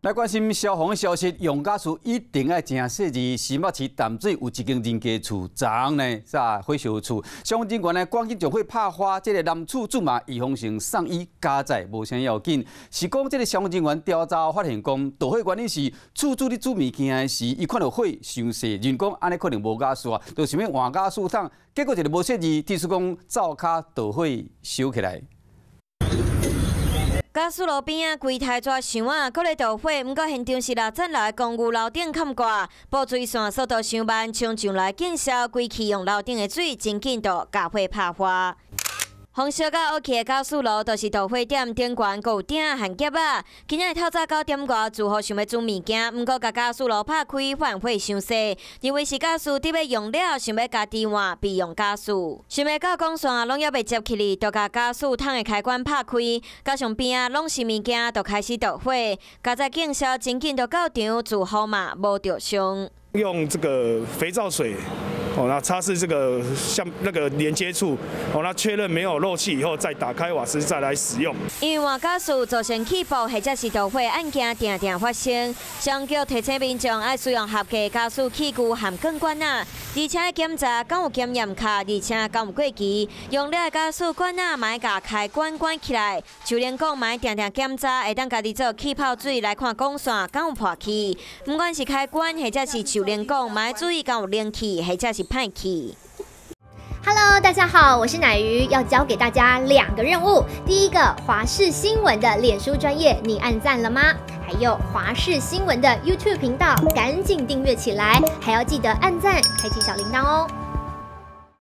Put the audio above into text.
來關心消防的消息，用家事一定愛誠細膩。新北市淡水有一間人家厝，昨昏呢，煞火燒厝，消防人員呢趕緊將火拍花，這个男厝主嘛預防性送醫佳哉無啥要緊。是講這个消防人員調查發現講，著火原因是厝主佇煮物件的時，伊看著火傷細，認為講按呢可能無瓦斯啊，就想欲換瓦斯桶，結果一个無細膩，致使講灶跤著火燒起來。瓦斯爐邊仔規台紙箱仔，閣咧著火，毋過現場是60層樓的公寓樓頂崁掛，布水線速度傷慢，衝上來警消，規氣用樓頂的水，真緊就共火拍花。紅燒甲烏氣的瓦斯爐，就是著火點，頂懸閣有鼎和夾仔。今仔日透早9點外，住戶想欲煮物件，毋過共瓦斯爐拍開，發現火傷細，認為是瓦斯得欲用了，想欲家己換備用瓦斯。想袂到管線攏猶未接起來，就共瓦斯桶的開關拍開，加上邊仔攏是物件，就開始著火。佳哉警消真緊就到場，住戶嘛無著傷。用這個肥皂水，哦，那擦拭這個像那個連接處，哦，那確認沒有漏氣以後，再打開瓦斯再來使用。因為換瓦斯造成氣爆或者是著火案件，定定發生。消防局提醒民眾愛使用合格瓦斯器具和鋼管仔，而且愛檢查敢有檢驗卡，而且敢有過期。用了的瓦斯管仔，嘛愛共開關關起來。就連講嘛愛定定檢查，會當家己做氣泡水來看管線敢有破去。毋管是開關或者是手連管，嘛愛注意敢有冷氣或者是歹氣。 Hello，大家好，我是奶魚，要交給大家兩個任務。第一個，華視新聞的臉書專頁，你按讚了嗎？還有華視新聞的 YouTube 頻道，趕緊訂閱起來，還要記得按讚，開啟小鈴鐺哦。